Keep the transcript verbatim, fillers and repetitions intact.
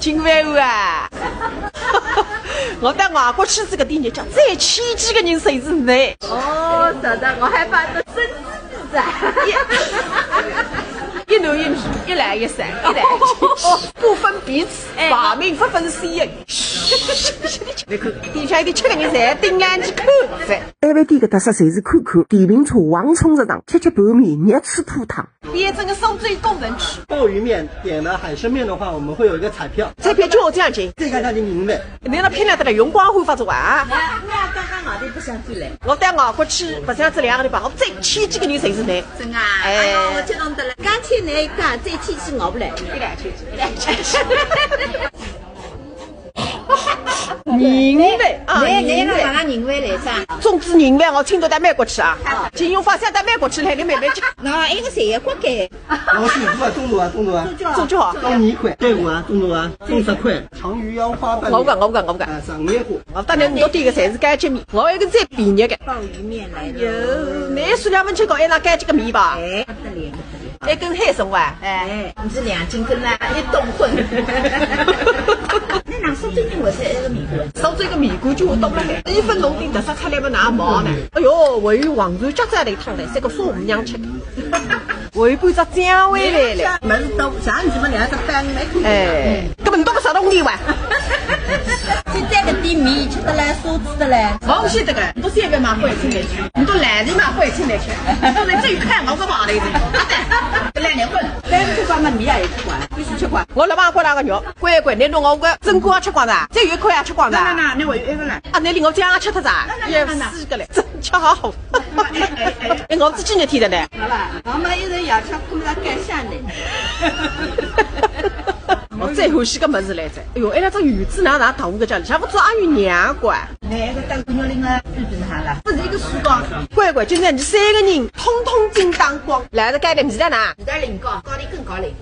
金饭碗啊！我到外国去搿个地方，叫最牵记个人侪是侬。哦，晓得，我还发个孙子。 一男一女，一男一三，一男一女，不分彼此，排名不分先后。侬看，底下一点吃个人侪盯牢去看着。埃饭店个特色侪是看看，电瓶车横冲直撞，吃吃泡面，热气腾腾。变成个苏州工人区。鲍鱼面点了海参面的话，我们会有一个彩票。彩票就这样子。这个叫银饭。侬辣骗了得了，用光辉发作啊！那那刚刚外头白相转来。我到外国去白相转两个礼拜，我最牵记个人侪是侬。 真啊？哎。哎呀，我激动得了。刚才那一家再去吃我不来。一两千去，一两千去。银饭啊，银饭。那那个哪能银饭来着？粽子银饭，我请侬到美国去啊。啊。金融发票到美国去来，侬慢慢吃。那一个谁也不给。我是你啊，中途啊，中途啊。中途啊。中途啊。中你一块，对我啊，中途啊，中十块。长鱼腰花瓣。我讲，我讲，我讲。啊，赏月虎。我当然我点个侪是高级面，我一个最便宜个。 鲍鱼面来了。哟，侬是两分钱搞一碗高级个面吧？哎，不得了，不得了。一根海参哇？哎，你是两斤根啦，一桶混。那拿苏州人我是一个米粉。苏州个面馆就多了海，一分农民特色出来么哪毛呢？哎哟，还有黄鳝脚子来一趟嘞，这个送我们娘吃。 回归只酱味来了。物事多，像你们两只班没看见。哎，根本都不啥东西哇。现在个店面吃得来，奢侈得来。我晓得个，你都现在买回去来吃，你都来的买回去来吃，都在这一看，我个妈的，这两年混，但是这方面米也吃光，必须吃光。我老板过来个肉，乖乖，你弄我个蒸锅吃光的，这一块也吃光的。那那那，那我有一个了。啊，那另外这样吃它咋？那那那那。也四个嘞，真巧。哎，我自己也提的呢。 好了，我们一人要吃苦了该想的。我最欢喜个物事来着，哎哟，哎，那只鱼子哪哪大个叫，里向勿做阿有娘个。那个当姑娘领个日本哈了，不是一个时光。乖乖，今朝你三个人通通进当光，来了该点米在哪？你在领高，高的更高嘞。